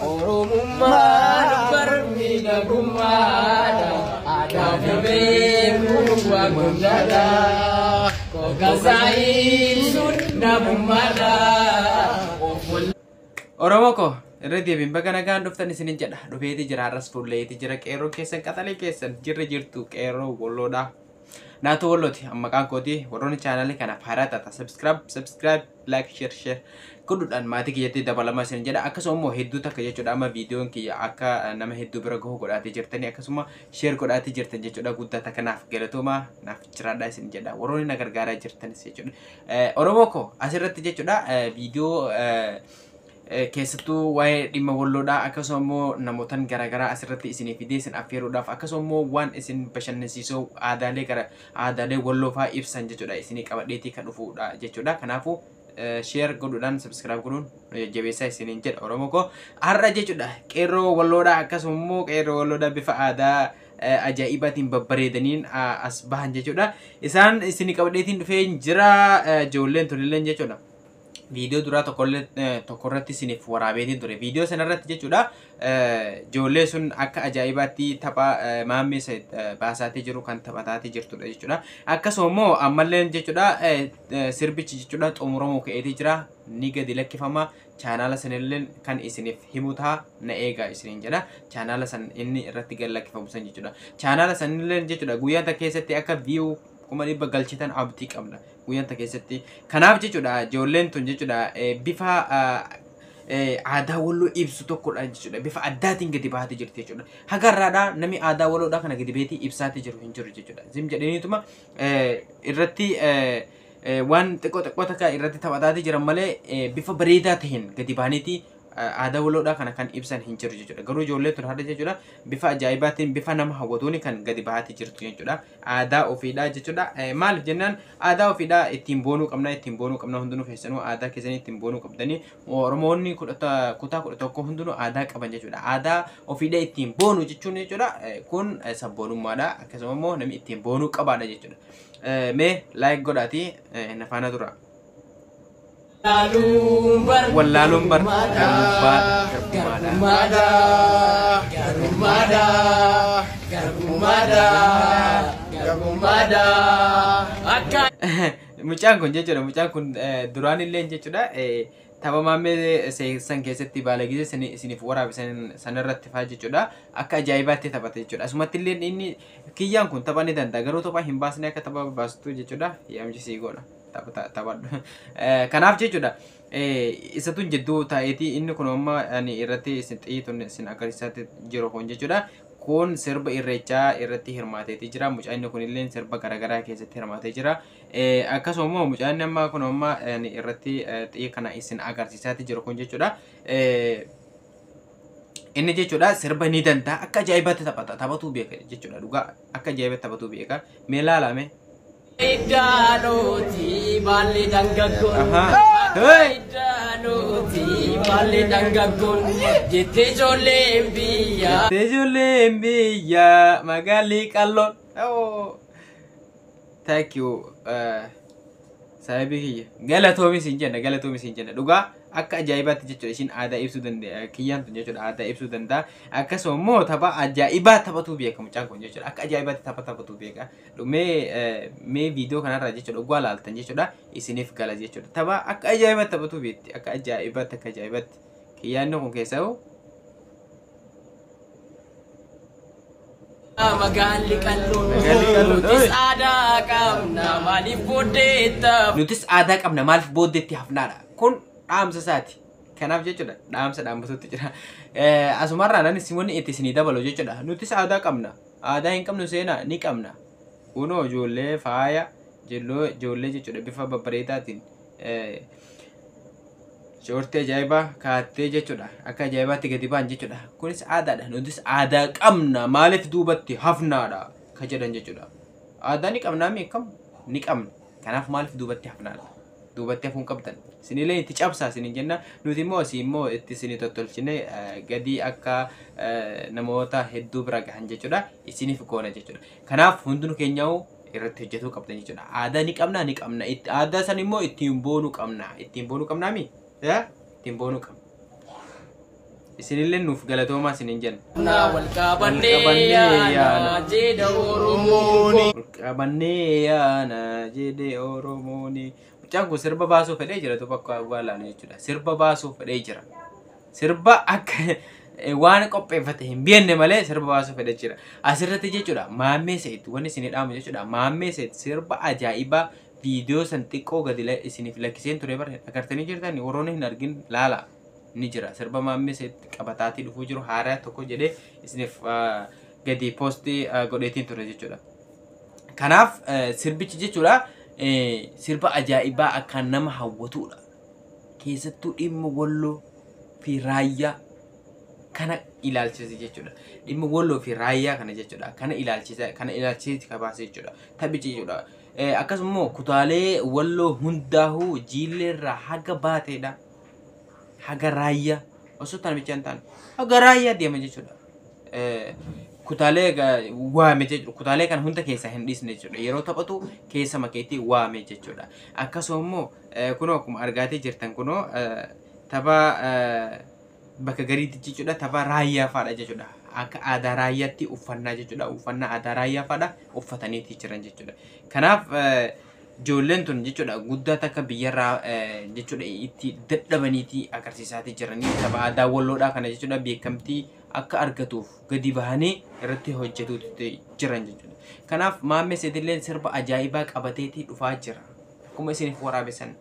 Oromummaan barmiidhagummaadha. Aadaa fi beekuun waan guddaadha. Kookkasaa ibsuun namummaadha. Oromoo koo, irra deebiin baga nagaan dhuftan isinin jedha. Dhufeeti jira, har'as fuulleeti jira. Qeerroo keessan, qaxalee keessan, jirra jirtu qeerroo Walloodha. Naatoo Wallooti maqaan kooti. Warroonni chaanaalii kanaaf haaraa taata, subscribe, subscribe, like, share, share godhuudhaan maatii kiyyatti dabalamaa isin jedha. Akkasuma immoo hedduu takka jechuudha, amma viidiyoon kiyya akka nama hedduu bira gahu godhaatee jirtanii, akkasuma share godhaatee jirtan jechuudha. Guddaa takka naaf galatooma, naaf jiraadhaa isin jedha, warroonni na gargaaraa jirtanis jechuudha. Oromoo koo, asirratti jechuudha viidiyoo keessattuu waa'ee dhimma Walloodhaa, akkasuma immoo namootan garaagaraa asirratti isinii fidee isin affeeruudhaaf, akkasuma immoo waan isin bashannansiisoo aadaalee gara aadaalee Walloo fa'aa ibsan jechuudha isinii qabadheetii kan dhufuudha jechuudha. Kanaafuu share godhuudhaan, subscribe godhuun nu jajjabeessaa isiniin jedha. Oromoo koo, har'a jechuudha qeerroo Walloodhaa, akkasuma immoo qeerroo Walloodhaa bifa aadaa ajaa'ibaatiin babbareedaniin as bahan jechuudha. Isaan isinii qabadheetiin dhufee jira. Ijoolleen tunilleen jechuudha. Viidiyoo duraa tokkollee tokkorratti isiniif waraabeetiin ture. Viidiyoo sanarratti jechuudha ijoollee sun akka ajaa'ibaatti tapha maammee baasaatii jiru kan taphataatii jirtudha jechuudha. Akkasuma immoo ammallee jechuudha sirbichi jechuudha xumuramuu ka'eetii jira. Ni gadi lakkifama. Chaanaala sanillee kan isiniif himu ta'a, na eegaa isiniin jedha. Chaanaala san inni irratti gad lakkifamu san jechuudha. Chaanaala sanillee jechuudha guyyaa takka keessatti akka view 100,000 galchitan abdii qabna guyyaa takka keessatti. Kanaaf jechuudha ijoolleen tun jechuudha bifa aadaa Walloo ibsu tokkodha jechuudha. Bifa addaatiin gadi baatee jirti jechuudha. Haga irraadhaa namni aadaa Walloodhaa kana gadi beetii ibsaatii jiru hin jiru jechuudha. Zim jedhaniituma irratti waan xiqqoo xiqqoo takka irratti taphataatii jiran malee bifa bareedaa ta'een gadi baaniitii aadaa Walloodhaa kana kan ibsan hin jiru jechuudha. Garuu ijoollee tun har'a jechuudha bifa ajaa'ibaatiin, bifa nama hawwatuun kan gadi bahatii jirtu jechuudha. Aadaa ofiidhaa jechuudha. Maaliif jennaan, aadaa ofiidhaa ittiin boonuu qabna, ittiin boonuu qabna. Hundinuu keessanuu aadaa keessanii ittiin boonuu qabdanii. Oromoonni kutaa 11 hundinuu aadaa qaban jechuudha. Aadaa ofiidhaa ittiin boonuu jechuun jechuudha kun sabboonummaadha. Akkasuma immoo namni ittiin boonuu qabaadha jechuudha. Mee like godhaatii na faana tura. Wallaaluun bar garbummaadha. Garbummaadha, garbummaadha, garbummaadha, garbummaadha. Akka Mucaan kun jechuudha, mucaan kun duraan illee jechuudha tapha maammee san keessatti baala gisee isiniif waraabe sanarratti faa jechuudha akka ajaa'ibaatti taphate jechuudha. Asumatti illee inni kiyyaan kun tapha ni danda'a, garuu tapha hin baasne. Akka tapha baastu jechuudha yaamchi sii godha, taphadhu. Kanaaf jechuudha isatun jidduu taa'eeti. Inni kun amma ani irratti isin xiyyiituun isin agarsiisaatti jiru kun jechuudha kun sirba irreechaa irratti hirmaateeti jira. Mucaan inni kun illee sirba garaagaraa keessatti hirmaatee jira. Akkasuma immoo mucaan amma kun amma ani irratti xiyya kana isin agarsiisaatti jiru kun jechuudha. Inni jechuudha sirba ni danda'a, akka ajaa'ibaatti taphata, taphatuu beeka jechuudha. Dhugaa akka ajaa'ibaatti taphatuu beeka. Mee ilaalame. Iddaanooti baalli dangaggoon. Iddaanooti baalli dangaggoon jettee ijoolleen biyyaa. Jettee ijoolleen biyyaa magaalli qalloon. Thank you. Saahibii kiyya. Galatoomi siin jenna, galatoomi siin jenna. Dhugaa akka ajaa'ibaatti jechuudha ishiin aadaa ibsuu danda'a. Kiyyaan tun jechuudha aadaa ibsuu danda'a. Akkasuma immoo tapha ajaa'ibaa taphatuu beeka mucaan kun jechuudha. Akka ajaa'ibaatti tapha taphatuu beeka. Mee mee viidiyoo kanarraa jechuudha dhugaa laaltan jechuudha isiniif gala jechuudha. Tapha akka ajaa'ibaatti taphatuu beekti. Akka ajaa'ibaatti, akka ajaa'ibaatti. Kiyyaan kun keessaa Magaalli qalloon. Magaalli qalloon. Nutis aadaa qabna, maaliif booddeetta? Nutis aadaa qabna, maaliif booddeetti hafnaadha. Kun dhaamsa isaati. Kanaaf jechuudha dhaamsa dhaammatutti jira. Asumarraa nan isin wanni itti isinii dabalu jechuudha. Nutis aadaa qabna. Aadaa hin qabnu seenaa ni qabna. Kunoo ijoollee faaya ijoollee jechuudha bifa babbareedaatiin shoortii ajaa'ibaa kaattee jechuudha. Akka ajaa'ibaatti gadi ba'an jechuudha. Kunis aadaadha. Nutis aadaa qabna, maaliif duubatti hafnaadha ka jedhan jechuudha. Aadaa ni qabnaa mi akkam? Ni qabna. Kanaaf maaliif duubatti hafnaadha? Duubatti hafuun qabdan. Isinillee itti cabsaa isinin jenna. Nuti immoo asii immoo itti isinii tottolchine gadi akka namoota hedduu bira gahan jechuudha. Isiniif goona jechuudha. Kanaaf hundinuu keenyaa'u irratti hojjetuu qabdan jechuudha. Aadaa ni qabna, ni qabna. Aadaa san immoo ittiin boonuu qabna. Ittiin boonuu qabnaa mi? Ittiin boonuu qabna. Isinillee nuuf galatoomaa isiniin jenna. Wal qabannee yaana jedha Oromoon. Wal qabannee yaana jedhe Oromoon. Mucaan kun sirba baasuu fedhee jira tokko akka laanu jechuudha. Sirba baasuu fedhee jira. Sirba akka waan qopheeffate hin beekne malee sirba baasuu fedhee jira. Asirratti jechuudha Maammee Sa'iid wanni isin dhaamu jechuudha. Maammee Sa'iid sirba ajaa'ibaa viidiyoo san xiqqoo gadi isiniif lakkiseen ture bara agartanii jirtan warroonni hin argin laala ni jira. Sirba Maammee Sa'iid qabataatii dhufuu jiru haaraa tokko jedhee isiniif gadi poostii godheetiin ture jechuudha. Kanaaf sirbichi jechuudha sirba ajaa'ibaa akkaan nama hawwatudha. Keessattuu dhimma Walloo fi Raayyaa kana ilaalchise jechuudha. Dhimma Walloo fi Raayyaa kana jechuudha. Kana ilaalchise kana ilaalchise kabaase jechuudha. Taphichi jechuudha. Akkasuma immoo kutaalee Walloo hundaa'uu jiilleerraa haga baateedha. Haga Raayyaa osoo tana bichaa hin taane haga Raayyaa deema jechuudha. Kutaalee waame jechuudha. Kutaalee kana hunda keessaa hin dhiisne jechuudha. Yeroo taphatu keessa makeetti waame jechuudha. Akkasuma immoo kunoo akkuma argaatee jirtan kunoo tapha bakka gariitti jechuudha. Tapha Raayyaa fa'aadha jechuudha. Akka aadaa Raayyaatti uffannaa jechuudha. Uffannaa aadaa Raayyaa fa'aadha uffataniiti jiran jechuudha. Kanaaf ijoolleen tun jechuudha guddaa takka biyyarraa jechuudha itti dadhabaniiti agarsiisaatii jiranii tapha aadaa Walloodhaa kana jechuudha beekamtii akka argatuuf gadi bahanii irratti hojjetuutti jiran jechuudha. Kanaaf Maammee Sa'iidilleen sirba ajaa'ibaa qabateetii dhufaa jira. Akkuma isiniif waraabe san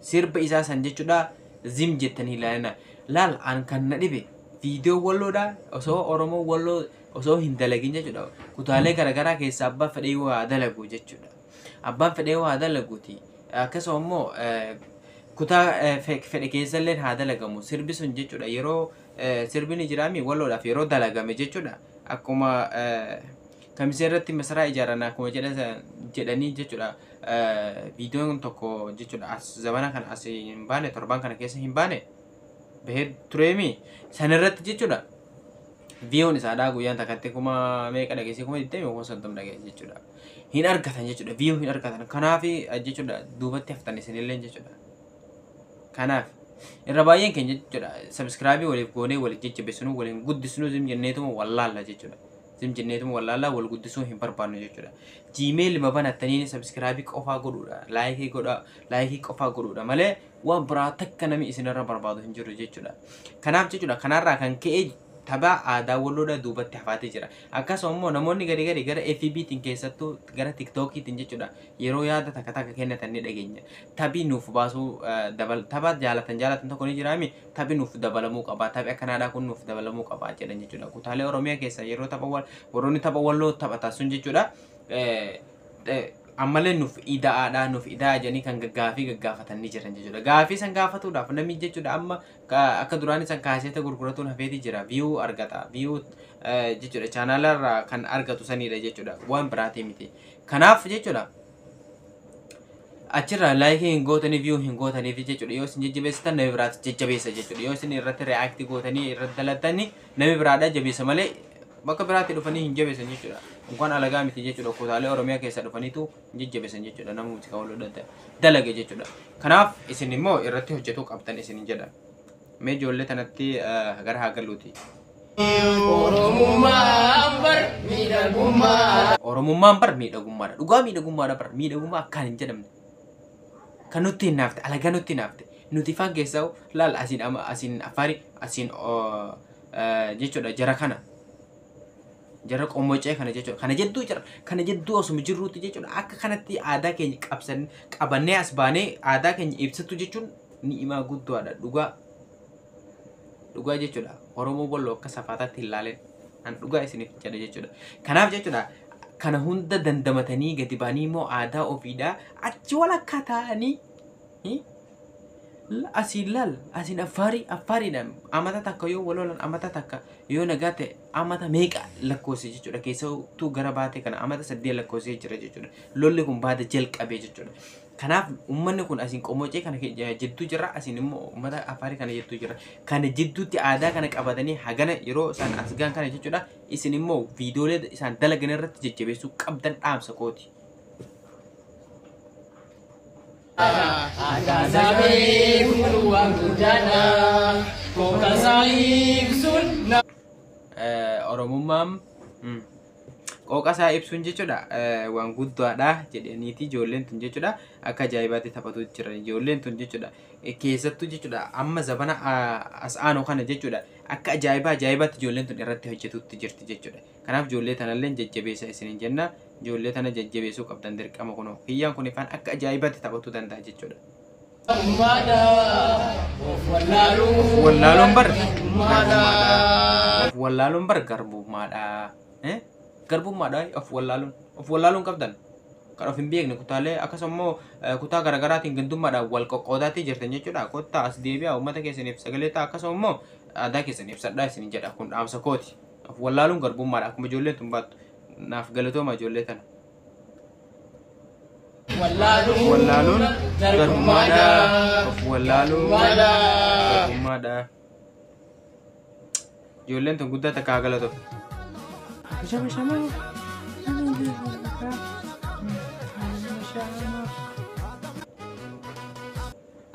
sirba isaa san jechuudha zim jettanii ilaalina. Laal an kan na dhibe viidiyoo Walloodhaa osoo Oromoo Walloo osoo hin dalagin jechuudha. Kutaalee garaagaraa keessaa abbaan fedhee waa dalagu jechuudha. Abbaan fedhee waa dalaguuti. Akkasuma immoo kutaa fedhe keessallee haa dalagamu. Sirbi sun jechuudha yeroo sirbi ni jiraami Walloodhaaf yeroo dalagame jechuudha. Akkuma kamisee irratti masaraa ijaaran akkuma jedhanii jechuudha. Viidiyoon tokko jechuudha as zamana kana as hin baane, torban kana keessa hin baane bahee tureemi sanirratti jechuudha. Viiyoon isaadhaa guyyaan takkatti kuma meeqa dhageessee, 20,000, 30,000 dhageesse jechuudha. Hin argatan jechuudha. View hin argatan. Kanaaf jechuudha duubatti haftan isinillee jechuudha. Kanaaf irra baay'een keenya jechuudha subscribe waliif goonee waliif jajjabeessinuu waliin guddisnuu zim jenneetuma wallaalla jechuudha. Zim jenneetuma wallaalla wal guddisuu hin barbaannu jechuudha. Gmail banattanii subscribe qofaa godhuudha. Like godha, like qofaa godhuudha malee waan biraa takka namni isinirra barbaadu hin jiru jechuudha. Kanaaf jechuudha kanarraa kan ka'e tapha aadaa Walloodha duubatti hafaatee jira. Akkasuma immoo namoonni gadi gadi gara FB'tiin keessattuu gara TikTokiitiin jechuudha yeroo yaada takka takka kennatan ni dhageenya. Taphi nuuf baasuu dabal tapha jaalatan jaalatan tokko ni jiraami, taphi nuuf dabalamuu qaba, taphi akkanaadhaa kun nuuf dabalamuu qaba jedhan jechuudha. Kutaalee Oromiyaa keessa yeroo tapha warroonni tapha Walloo taphatan sun jechuudha. Ammallee nuuf ida'aadha, nuuf ida'aa jedhanii kan gaafii gaggaafatan ni jiran jechuudha. Gaafii san gaafatuudhaaf namni jechuudha amma akka duraan san kaaseeta gurguratuun hafeeti jira. View argata. View jechuudha chaanalarraa kan argatu sanidha jechuudha. Waan biraatii miti. Kanaaf jechuudha achirraa like hin gootanii, view hin gootaniif jechuudha. Yoo isin jajjabeessitan namni biraatu jajjabeessa jechuudha. Yoo isin irratti react gootanii irratti dalatanii namni biraadha jabeessa malee bakka biraatti dhufanii hin jabeessan jechuudha. Unkaan alagaa miti jechuudha. Kutaalee Oromiyaa keessa dhufaniitu hin jajjabeessan jechuudha. Nama muuziqaa Walloo dalage jechuudha. Kanaaf isin immoo irratti hojjetuu qabdan isin jedha. Mee ijoollee tanatti gara haa galuuti. Oromummaan bar miidhagummaa. Oromummaan bar miidhagummaadha. Dhugaa miidhagummaadha bar miidhagummaa akkaan hin jedhamne. Kan nutti hin naafte, alagaa nutti hin naafte. Nuti ifaan keessaa laal asiin ama asiin Afaari asiin jechuudha jara kana. Jara qommocee kana jechuudha. Kana jedduu jira. Kana jedduu osuma jirruutti jechuudha. Akka kanatti aadaa keenya qabsan qabannee as baanee aadaa keenya ibsatu jechuun ni'imaa guddaadha. Dhugaa. Dhugaa jechuudha. Oromoo Walloo akka safaataatti hin laalen. An dhugaa isiniif jedha jechuudha. Kanaaf jechuudha kana hunda dandamatanii gadi ba'anii immoo aadaa ofiidhaa achi walakkaa ta'anii asiin laal asiin Affaarii Affaariidhaan amata takka yoo wal lolan, amata takka yoo nagaa ta'e, amata meeqa lakkoofse jechuudha. Keessattuu gara baatee kana amata 8 lakkoofsee jira jechuudha. Lolli kun baata jalqabee jechuudha. Kanaaf uummanni kun asiin qomocee kana jidduu jira, asiin immoo uummata Affaarii kana jidduu jira. Kana jidduutti aadaa kana qabatanii hagana yeroo isaan as gahan kana jechuudha, isin immoo viidiyoolee isaan dalagan irratti jajjabeessuu qabdan dhaamsa kooti. Aadaa beekuun waan guddaadha. Kookasaa Ibsuun Oromummaan qooqa isaa ibsuun jechuudha waan guddaadha jedhaniiti ijoolleen tun jechuudha akka ajaa'ibaatti taphatu jiran ijoolleen tun jechuudha. Keessattuu jechuudha amma zabana as aanu kana jechuudha akka ajaa'ibaa ajaa'ibaatti ijoolleen tun irratti hojjetutti jirti jechuudha. Kanaaf ijoollee tanallee jajjabeessa isiniin jenna, ijoollee tana jajjabeessuu qabdan dirqama. Kunoo kiyyaan kun ifaan akka ajaa'ibaatti taphatuu danda'a jechuudha. Of wallaaluun Wallaaluun bar garbummaadha. Of wallaaluun bar garbummaadha. Garbummaadha of wallaaluun. Of wallaaluun qabdan. Kan of hin beekne kutaalee akkasuma immoo kutaa garaagaraatiin gandummaadhaan wal qoqqoodaatii jirtan jechuudha. Kottaa as deebi'aa, uummata keessaniif sagalee ta'a, akkasuma immoo aadaa keessan ibsadhaa isin jedha, kun dhaamsa kooti. Of wallaaluun garbummaadha akkuma ijoolleen tun baattu. Naaf galatooma ijoollee tana. Wallaaluun Wallaaluun garbummaadha. garbummaadha. Of wallaaluun garbummaadha. Ijoolleen tun guddaa takka haa galatoomu. Shama shama.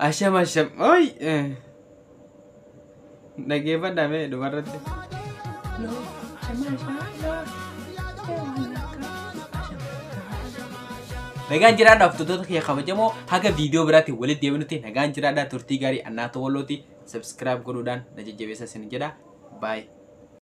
Ashama asham. Oi. Dhaggeeffadhaa mee dhumarratti. Nagaan jiraadhaa hordoftoota kiyya kabajamoo, haga viidiyoo biraatti walitti deebinutti nagaan jiraadhaa, turtii gaarii. Annaata Wallooti. Subscribe godhuudhaan na jajjabeessa isin jedha. Bye.